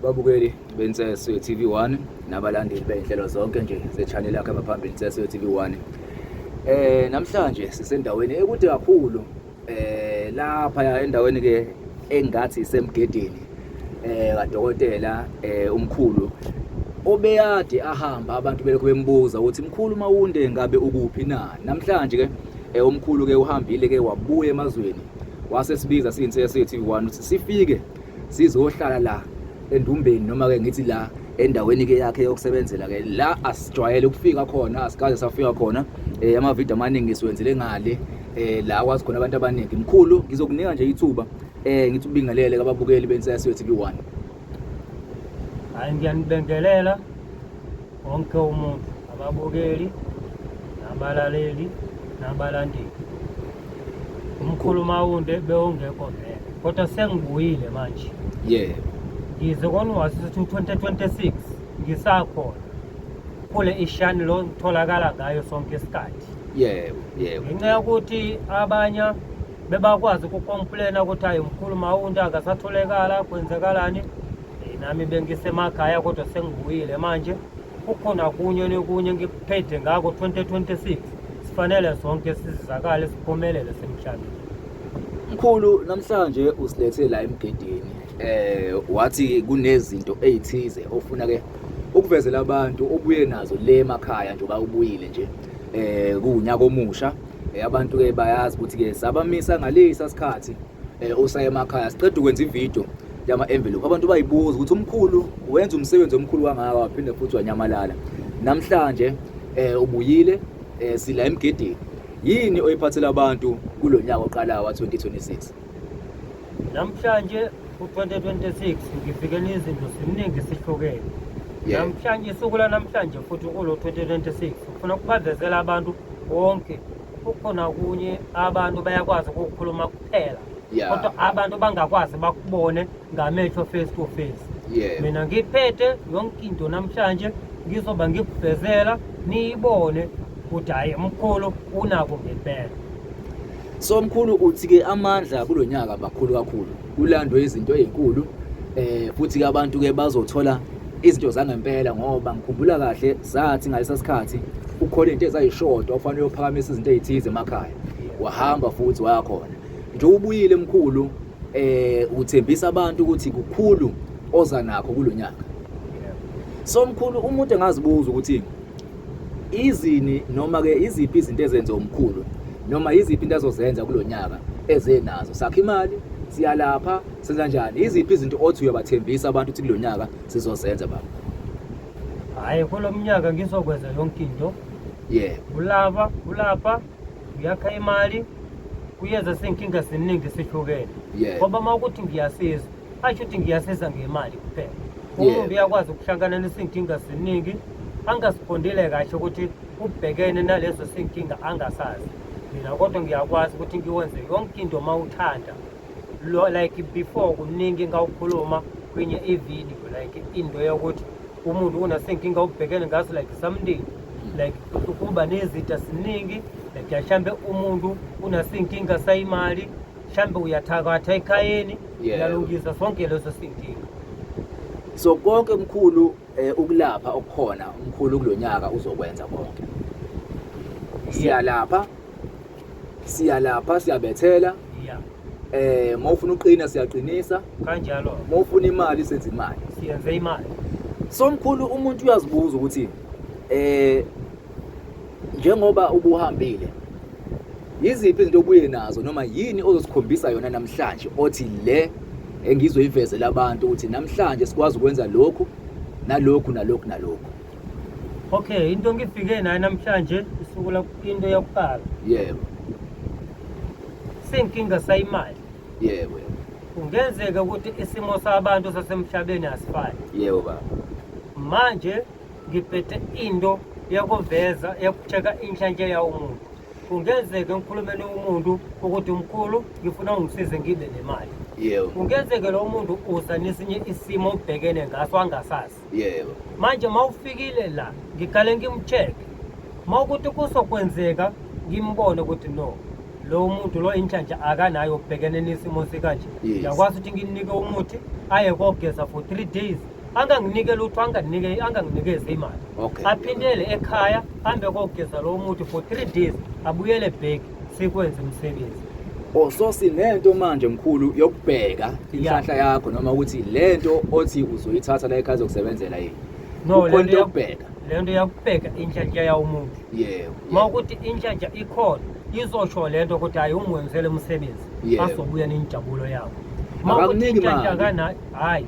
Babukeli beNseso ye-TV1 nabalandeli bezinhlelo zonke nje ze-channel yakhe abaphambili Nseso ye-TV1. Namhlanje sisendaweni ekude kakhulu lapha ya endaweni ke engathi isemgedeni kadokotela umkhulu obeyade ahamba abantu belokhu bembuza ukuthi mkhulu Mawunde ngabe ukuphi na. Namhlanje ke umkhulu ke uhambile ke wabuya emazweni wase sibiza siyiNseso ye-TV1 ukuthi sifike sizohlala la endumbeni noma ke ngithi la endaweni ke yakhe yokusebenzela ke la asijwayele ukufika khona, asikaze safika khona. Amavidiyo amaningi siwenzele ngale la kwazi khona abantu abaningi. Mkhulu, ngizokunika nje ithuba ngithi ubingelele kababukeli beNseso ye-TV1. Hayi, ngiyanibingelela wonke umuntu, ababukeli nabalaleli nabalandeli. Umkhulu Mawunde bewungekho vele, kodwa sengibuyile manje. Ngize koniwazisa ukuthi u-2026 ngisakhona kule ishani lo ngitholakala ngayo sonke isikhathi. Yebo, yebo. Ngenxa yokuthi abanye bebakwazi ukukomplena ukuthi hayi, umkhulu Mawunde akasatholekala, kwenzekalani? Nami bengisemakhaya kodwa sengibuyile manje. Kukhona kunye nokunye ngikuphethe ngako 2026, sifanele sonke sizizakale, siphumelele semhlabeni. Mkhulu, namhlanje usilethe la emgedeni, wathi kunezinto ezithize ofuna ke ukuvezela abantu obuye nazo le emakhaya njengoba ubuyile nje kuwunyaka omusha. Abantu ke bayazi ukuthi ke sabamisa ngalesa sikhathi usaya emakhaya siqeda ukwenza ivideo yama envelope, abantu bayibuza ukuthi umkhulu wenza umsebenzi omkhulu kangaka waphinde futhi wanyamalala. Namhlanje ubuyile, sila emgedeni. Yini oyiphathela abantu kulonyaka oqalayo wa 2026? Namhlanje ku-2026 ngifike nezinto ziningi sihlukene. Namhlanje, isuku lanamhlanje futhi kulo 2026, ngifuna ukubavezela abantu wonke kukhona kunye abantu bayakwazi ukukhuluma kuphela, kodwa abantu bangakwazi bakubone ngamehlo, face to face. Mina ngiphethe yonke into namhlanje, ngizoba ngikuvezela niyibone ukuthi hhayi, mkhulu unako ngempela. So mkhulu, uthi ke amandla kulonyaka makhulu kakhulu, kulandwe izinto ezinkulu, futhi ke abantu ke bazothola izinto zangempela, ngoba ngikhumbula kahle sathi ngalesa sikhathi kukhona into ezayishoda, ufanele uyophakamisa izinto ezithize emakhaya, wahamba futhi waya khona. Nje ubuyile mkhulu, uthembisa abantu ukuthi kukhulu oza nakho kulonyaka. So mkhulu, umuntu engazibuza ukuthi izini noma ke iziphi izinto ezenze umkhulu noma iziphi into azozenza kulonyaka ezenazo, sakha imali, siyalapha, senza kanjani? Iziphi izinto othi uyabathembisa abantu ukuthi kulonyaka sizozenza, baba? Hhayi, kulo mnyaka ngizokwenza yonke into. Ulava ulapha, uyakha imali, kuyeza sinkinga ziningi sihlukene, ngoba uma ukuthi ngiyasiza, asho ukuthi ngiyasiza ngemali kuphela. Umuntu uyakwazi ukuhlangana nesinkinga ziningi angasiqondile kahle ukuthi ubhekene nalezo sinkinga angasazi. Mina kodwa ngiyakwazi ukuthi ngiwenze yonke into uma uthanda. Lo like before kuningi ngawukhuluma kwenye ivideo, like into yokuthi umuntu unasenkinga ubhekene ngaso, like something like kuba nezitha siningi, like mhlambe umuntu unasinkinga sayimali, mhlambe uyathakatha ekhayeni. Uyalungisa sonke leso sinkinga. So konke mkhulu, ukulapha okukhona umkhulu kulonyaka uzokwenza konke. Siyalapha, siyalapha, siyabethela. Mawufuna uqina, siyaqinisa. Kanjalo. Mawufuna imali, senza imali. Siyenze imali. So mkhulu, umuntu uyazibuza ukuthi njengoba ubuhambile, yiziphi izinto obuye nazo noma yini ozosikhombisa yona namhlanje othi le engizoyivezela abantu ukuthi namhlanje sikwazi ukwenza lokhu nalokhu nalokhu nalokhu? Okay, into ngifike nayo namhlanje, isuku la, into yokuqala, senkinga sayimali. Kungenzeka ukuthi isimo sabantu sasemhlabeni asifani. Yebo baba. Manje ngiphethe into yokuveza, yokucheka inhlanhla yawomuntu. Kungenzeka ngikhulumele umuntu ukuthi umkhulu, ngifuna ungisize ngibe nemali. Kungenzeka lo muntu uza nesinye isimo ubhekene ngaso angasazi. Manje uma ufikile la, ngiqale ngimcheck, uma ukuthi kuzokwenzeka ngimbone ukuthi no, lo muntu lo inhlanhla akanayo, ubhekene nesimo sikanje, ngiyakwazi ukuthi ngimnike umuthi aye kogeza for 3 days. Anganginike lutho, anganginike, anganginikeze imali. Okay. Aphindele ekhaya, ahambe kogeza lowo muthi for 3 days, abuyele back, sikwenze umsebenzi. Oh, so sinento manje mkhulu yokubheka inhlanhla yakho noma ukuthi lento othi uzoyithatha la ekhaya izokusebenzela yini. No, Kukhona lento into yokubheka. Lento yakubheka inhlanhla yawumuntu. Yebo. Uma ukuthi inhlanhla ikhona, izosho lento ukuthi hayi ungwenzele umsebenzi. Yebo. Azobuya nenjabulo yakho. Uma ukuthi Akakuniki inhlanhla imali. akanayo, hayi.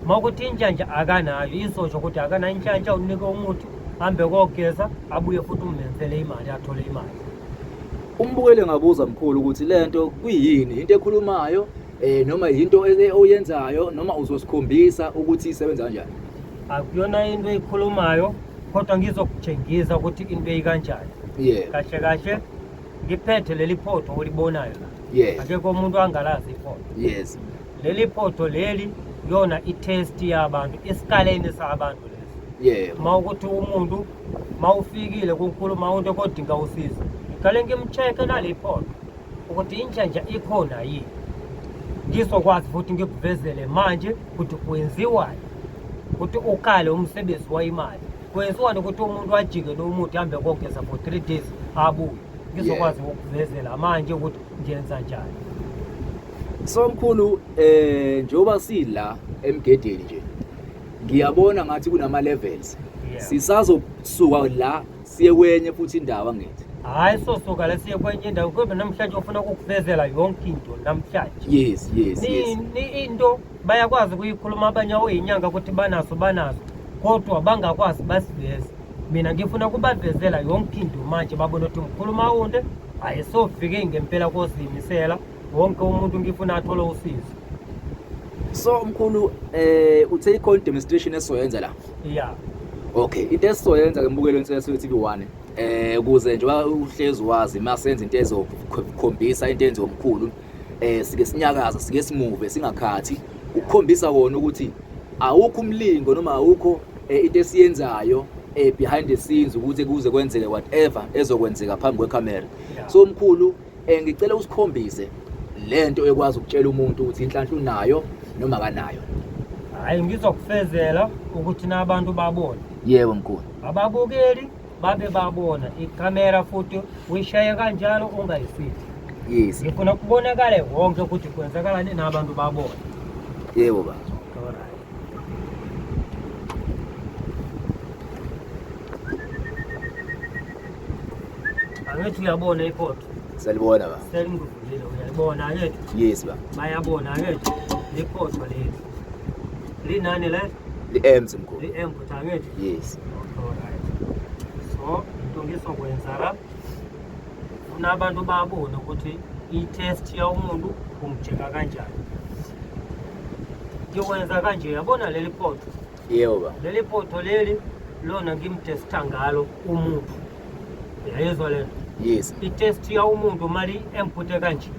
Uma ukuthi inhlanhla akanayo, izosho ukuthi akanayo inhlanhla, unike umuthi, hambe kogeza, abuye futhi umenzele imali, athole imali. Umbukeli ngabuza mkhulu ukuthi lento kuyini, into ekhulumayo noma into oyenzayo noma uzosikhombisa ukuthi isebenza kanjani? Akuyona into eyikhulumayo, kodwa ngizokutshengisa ukuthi into eyikanjani. Yebo. Kahle kahle ngiphethe leli photho olibonayo la. Yes. Akekho umuntu angalazi iphotho. Yes. Leli photho leli yona i-test yabantu, isikaleni sabantu lesi. Yebo. Uma ukuthi umuntu mawufikile kuNkulunkulu umuntu kodinga usizo, ngiqale ngimcheck-e nale photho ukuthi inhlanhla ikhona yini. Ngizokwazi futhi ngikuvezele manje ukuthi kwenziwani ukuthi ukale umsebenzi wayimali, kwenziwani ukuthi umuntu ajike nomuthi ahambe kogeza for 3 days abuye. Ngizokwazi ukukuvezela manje ukuthi ngiyenza njani. So mkhulu, njengoba sila emgedeni nje ngiyabona ngathi kunama levels. Sisazosuka la siye kwenye futhi indawo angithi. Hayi, sosuka la siye kwenye indawo, kodwa namhlanje ufuna ukukuvezela yonke into namhlanje. Yes, yes, yes. Ni into bayakwazi ukuyikhuluma abanye oyinyanga ukuthi banaso, banaso, kodwa bangakwazi basiveze. Mina ngifuna ukubavezela yonke into manje, babone ukuthi mkhulu Maunde ayesofike ngempela kozimisela wonke umuntu, ngifuna athole usizo. So mkhulu, uthe ikhona demonstration esizoyenza la? Yeah. Okay, into esizoyenza ke mbukelo Nseso TV 1, ukuze nje uhlezi wazi masenza into ezokhombisa into enziwa omkhulu, sike sinyakaza, sike simuve, singakhathi, ukukhombisa kona ukuthi awukho umlingo noma awukho into esiyenzayo behind the scenes ukuthi kuze kwenzeke whatever ezokwenzeka phambi kwecamera. So mkhulu, ngicela usikhombise lento ekwazi ukutshela umuntu ukuthi inhlanhla unayo noma akanayo. Hayi, ngizokufezela ukuthi nabantu babone. Yebo mkhulu. Ababukeli babe babona ikhamera futhi uyishaye kanjalo ungayifihli. Yes. Ngifuna kubonakale wonke ukuthi kwenzakalani nabantu babone. Yebo baba. Alright. Angithi uyabona iphotho? Salibona baba. Selingivulile, uyalibona angithi? Yes baba. Bayabona angithi? Liphotho leli. Linani le? Li-empty mkhulu. Li-empty angithi? Yes. Alright. So, into ngizokwenza la, funa abantu babone ukuthi i-test yomuntu umjeka kanjani. Ngikwenza kanje, yabona leli photho? Yebo baba. Leli photho leli lona ngimtesta ngalo umuntu. Uyayizwa lento? Yes. I-test ya umuntu mali emputhe kanje.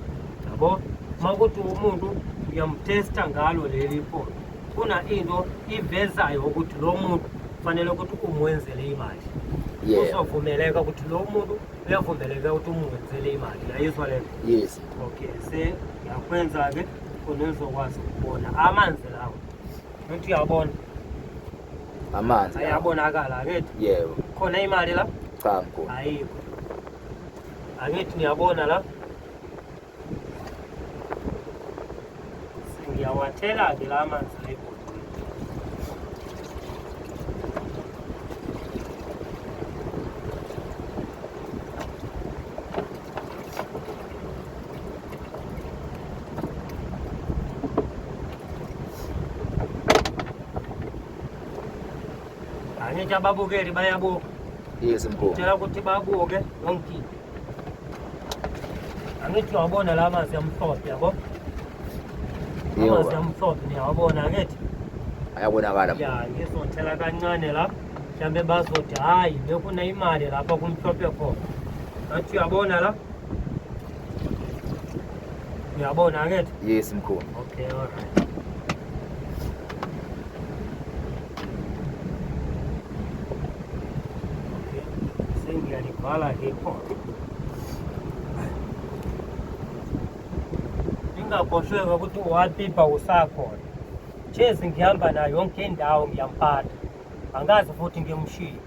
Yabo? Makuthi umuntu uyamtesta ngalo leli photho. Kuna into ivezayo ukuthi lo muntu kufanele ukuthi umwenzele imali. Yeah. Uzovumeleka ukuthi lo muntu uyavumeleka ukuthi umwenzele imali. Uyayizwa lento? Yes. Okay, se ngiyakwenza ke khona uzokwazi ukubona amanzi lawo. Uthi uyabona? Amanzi lawo. Ayabonakala angithi? Yebo. Khona imali la? Cha mkhulu. Ayikho. Angithi niyabona la? Ngiyawathela ke la amanzi la ebhodweni. Angithi ababukeli bayabuka. Yes mkhulu. Tshela ukuthi babuke yonke into. Angithi uyabona la manzi amhlophe yabo? Yebo. Amanzi amhlophe niyawabona angithi? Ayabonakala mkhulu. Ya, ngizothela kancane la. Mhlambe bazothi hayi bekuna imali lapha kumhlophe khona. Ngathi uyabona la? Uyabona angithi? Yes mkhulu. Okay, all right. Okay, sengiyalivala ke khona. Ingakhohlweka ukuthi wapipa usakhona. Jezi ngihamba nayo yonke indawo ngiyamphatha. Angazi futhi ngimshiye.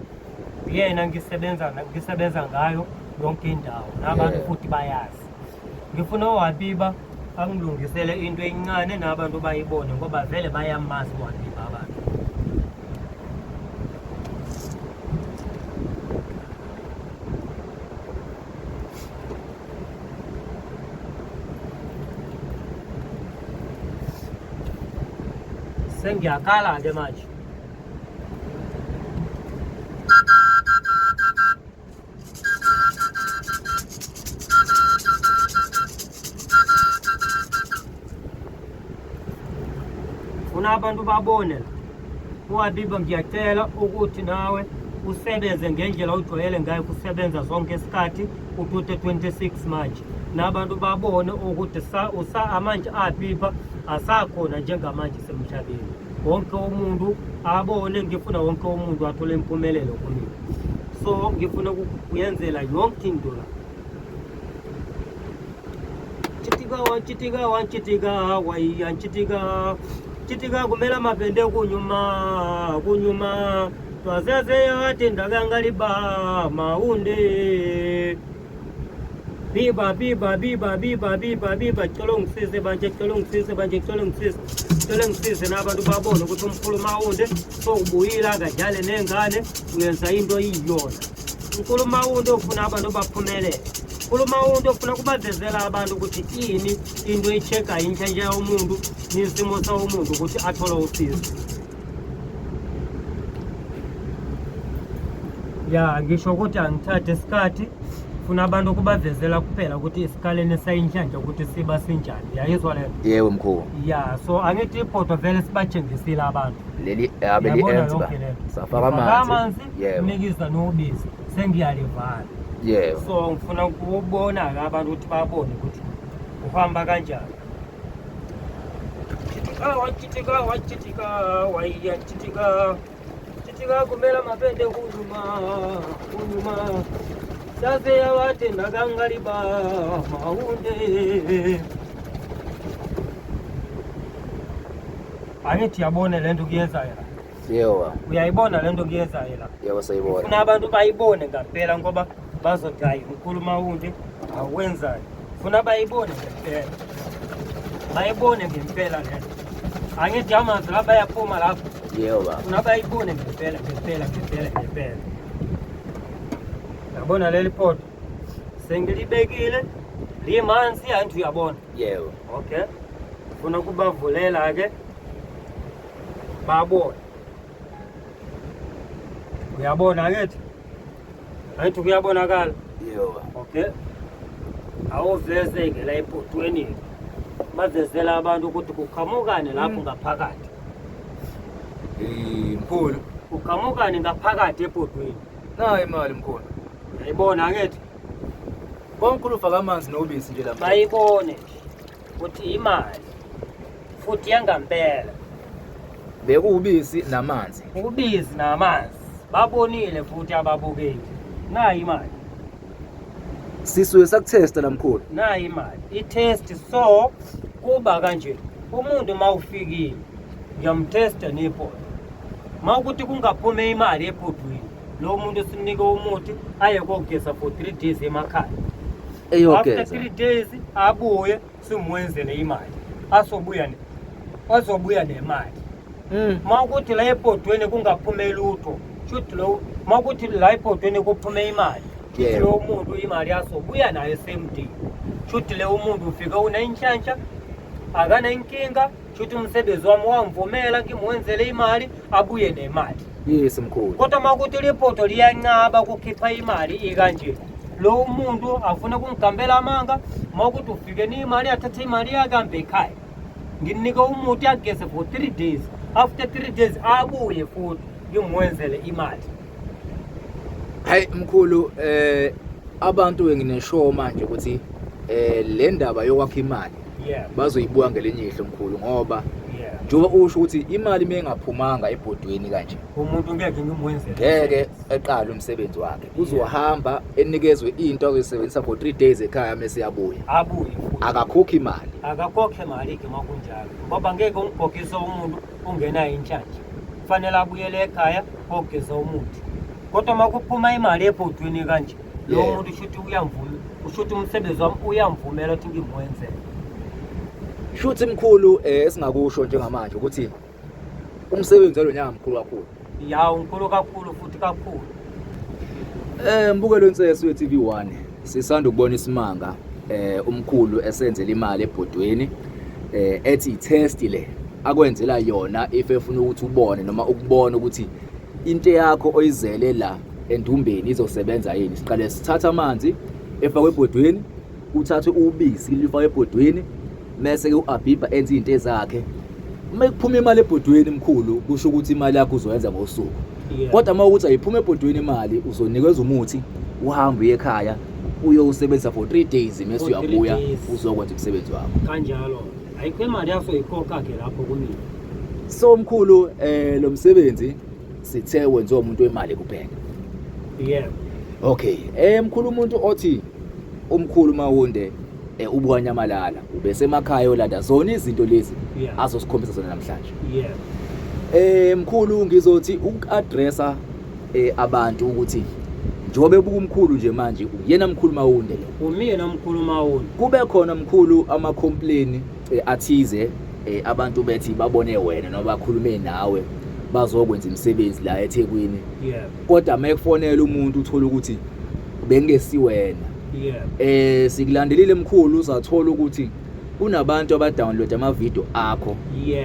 Uyena ngisebenza ngisebenza ngayo yonke indawo. Nabantu futhi bayazi. Ngifuna uHabiba angilungisele into encane nabantu bayibone ngoba vele bayamazi uHabiba abantu. Sengiyakala-ke manje. Funa abantu babone la. UHabiba ngiyacela ukuthi nawe usebenze ngendlela ojwayele ngayo kusebenza zonke isikhathi u-2026 manje nabantu babone ukuthi manje aBiba asakhona njengamanje semhlabeni wonke umuntu abone ngifuna wonke umuntu athole impumelelo kumina so ngifuna ukuyenzela yonke into la chitika wa chitika wa chitika waiya chitika chitika kumela mapende kunyuma kunyuma twazezeya ati ndakangaliba maunde biba biba biba biba biba biba cela ungisize banje cela ungisize banje cela ungisize cela ungisize nabantu babone ukuthi umkhulu mawunde sowubuyile akadlale nengane uyenza into iyiyona mkhulu mawunde ufuna abantu baphumelele mkhulu mawunde ufuna kubavezela abantu ukuthi ini into i-check-a inhlenhla yomuntu nesimo somuntu ukuthi athole usizo ya ngisho ukuthi angithathe isikhathi funa abantu ukubavezela kuphela ukuthi isikaleni sayinhlanhla ukuthi siba sinjani uyayizwa le nto Yebo mkhulu. ya so angithi ibhodo vele sibatshengisile abantu Leli abe li Uyabona empty ba. yonke le nto. Safaka Faka amanzi. amanzi Yebo. nikisa nobisi sengiyalivala Yebo. so ngifuna ukubona-ke abantu ukuthi babone ukuthi uhamba kanjani Chitika wachitika wachitika waiya chitika chitika kumela mapende kunyuma kunyuma saze yawate nakangaliba maunde angithi yabone le nto kuyenzayo la Yebo baba. uyayibona le nto kuyenzayo la Yebo sayibona. funa abantu bayibone ngampela ngoba bazothi hayi mkhulu mawunde awenzayo funa bayibone ngempela bayibone ngempela le nto angithi amanzi la bayaphuma lapho Yebo baba. funa bayibone ngempela ngempela ngempela ngempela yabona leli poto sengilibekile limanzi anti uyabona Yebo. okay funa kubavulela ke babone uyabona angithi angithi kuyabonakala Yebo. okay awuveze-ke la ebhodweni bavezela abantu ukuthi kuqhamukane lapho ngaphakathi Eh mkhulu. kuqhamukane ngaphakathi ebhodweni Nayi imali mkhulu. uyayibona angithi Bomkhulu ufaka amanzi nobisi nje lapha. bayibone nje ukuthi imali futhi yangampela Bekuwubisi namanzi. ubisi namanzi babonile futhi ababukeli nayi imali Sisuke sakuthesta la mkhulu. nayi imali i-test so kuba kanje umuntu uma ufikile ngiyamtesta nebhodo uma ukuthi kungaphume imali ebhodweni lo muntu simnike umuthi aye kogeza for 3 days emakhaya after Eyogeza. 3 days abuye simwenzele imali asobuya ne azobuya nemali uma ukuthi la ebhodweni kungaphume lutho shuthi lo uma ukuthi la ebhodweni kuphume imali shuthi Yebo. lo muntu imali azobuya nayo same day shuthi le umuntu ufike unenhlanhla akanenkinga shuthi umsebenzi wami wamvumela ngimwenzele imali abuye nemali Yes mkhulu. kodwa uma ukuthi libhodo liyancaba ukukhipha imali ikanje lo muntu afuna ukungigambela amanga uma ukuthi ufike nemali athathe imali yakhe ahambe ekhaya nginike umuthi ageze for 3 days after 3 days abuye futhi ngimwenzele imali Hayi mkhulu abantu ngineshow manje ukuthi le ndaba yokwakha imali yeah bazoyibuka ngelinye ihlo mkhulu ngoba Njengoba usho ukuthi imali uma engaphumanga ebhodweni kanje umuntu ngeke ngimwenzele, ngeke eqale umsebenzi wakhe, uzohamba enikezwe into azoyisebenzisa for 3 days ekhaya, mese yabuya. Abuye futhi. Akakhokhi imali. Akakhokhe imali-ke uma kunjalo, ngoba ngeke ungigogise umuntu ungenayo inhlanhla, kufanele abuyele ekhaya ogeza umuthi. Kodwa uma kuphuma imali ebhodweni kanje, lowo muntu ushuthi uyamvuma, ushuthi umsebenzi wami uyamvumela ukuthi ngimwenzele. Shuthi mkhulu, esingakusho njengamanje ukuthi umsebenzi walo nyanga mkhulu kakhulu. Ya, umkhulu kakhulu futhi kakhulu. Mbukelo Nsesu we-TV1, sisanda ukubona isimanga, umkhulu esenzela imali ebhodweni, ethi test le akwenzela yona if efuna ukuthi ubone noma ukubona ukuthi into yakho oyizele la endumbeni izosebenza yini. Siqale sithatha amanzi efakwe ebhodweni, uthathe ubisi lifakwe ebhodweni, mese ke uAbhibha enza izinto ezakhe. Uma kuphuma imali ebhodweni mkhulu, kusho ukuthi imali yakho uzoyenza ngosuku. Kodwa uma ukuthi ayiphuma ebhodweni imali, uzonikezwa umuthi, uhambe uye ekhaya uyowusebenzisa for 3 days, mese For 3 uyabuya days. uzokwenza umsebenzi wakho. Kanjalo, ayikho imali yasoyikhokha-ke lapho kumina. So mkhulu, lo msebenzi sithe wenziwa umuntu wemali kuphela? Yebo. Okay, mkhulu, umuntu othi umkhulu Mawunde ubukanyamalala ubesemakhaya olanda zona izinto lezi azosikhombisa zona namhlanje. Mkhulu, ngizothi uku-addressa abantu ukuthi njengoba ebuka umkhulu nje manje, uyena mkhulu Mawunde lo? Umina mkhulu Mawunde. Kube khona mkhulu ama-complain athize, abantu bethi babone wena noma bakhulume nawe bazokwenza imisebenzi la eThekwini, kodwa uma ekufonela umuntu uthola ukuthi bengesiwena. Sikulandelile mkhulu, uzathola ukuthi kunabantu abadownload ama-video akho,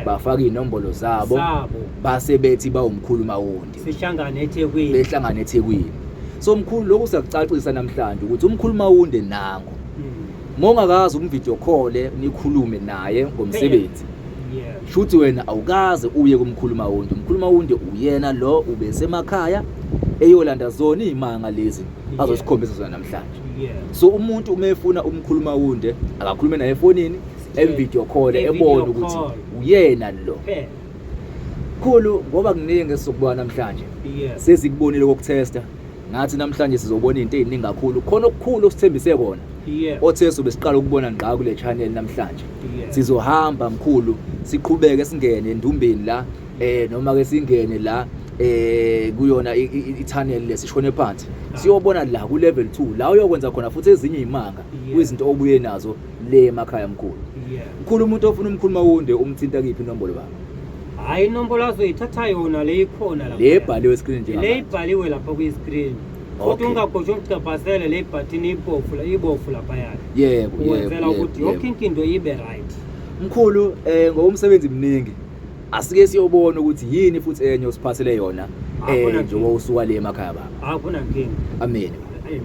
bafaka iy'nombolo zabo, sabo, base bethi bawumkhulu Mawundi, sihlangane eThekwini. Behlangane eThekwini. So mkhulu, lokhu siyakucacisa namhlanje ukuthi umkhulu Mawunde nango. Mongakazi umvideo call nikhulume naye ngomsebenzi, shuthi wena awukaze uye kumkhulu Mawunde. Umkhulu Mawunde uyena lo ubesemakhaya eyolanda zona izimanga lezi azosikhombisa zona namhlanje. So umuntu uma efuna umkhulu Mawunde, akakhulume naye efonini, em-video call, E-video ebone ukuthi call. uyena lo. Kuphela. Khulu, ngoba kuningi esizokubona namhlanje, sesikubonile kokuthesta, ngathi namhlanje sizobona into eziningi kakhulu, khona okukhulu osithembise kona, othe sobe siqala ukubona ngqa kule channel namhlanje. Sizohamba mkhulu, siqhubeke singene endumbeni la, noma ke singene la kuyona i-tunnel lesishone phansi, siyobona la ku level 2 la uyokwenza khona futhi ezinye izimanga kwizinto obuye nazo le emakhaya mkhulu. Mkhulu, umuntu ofuna umkhulu Mawunde umthinta kiphi inombolo baba? Hayi, inombolo azoyithatha yona le ikhona lapha. Le ebhaliwe screen Le njengamanje? Ibhaliwe lapha kwi-screen. Futhi ungakhohlwa ukucaphazela le bhathini ibofu la, ibofu laphayana. Ukwenzela ukuthi yonke into ibe right. Mkhulu, ngoba umsebenzi mningi, asike siyobona ukuthi yini futhi enye osiphathele yona Akuna njengoba usuka le emakhaya baba. Akunankinga. Amen. Amen.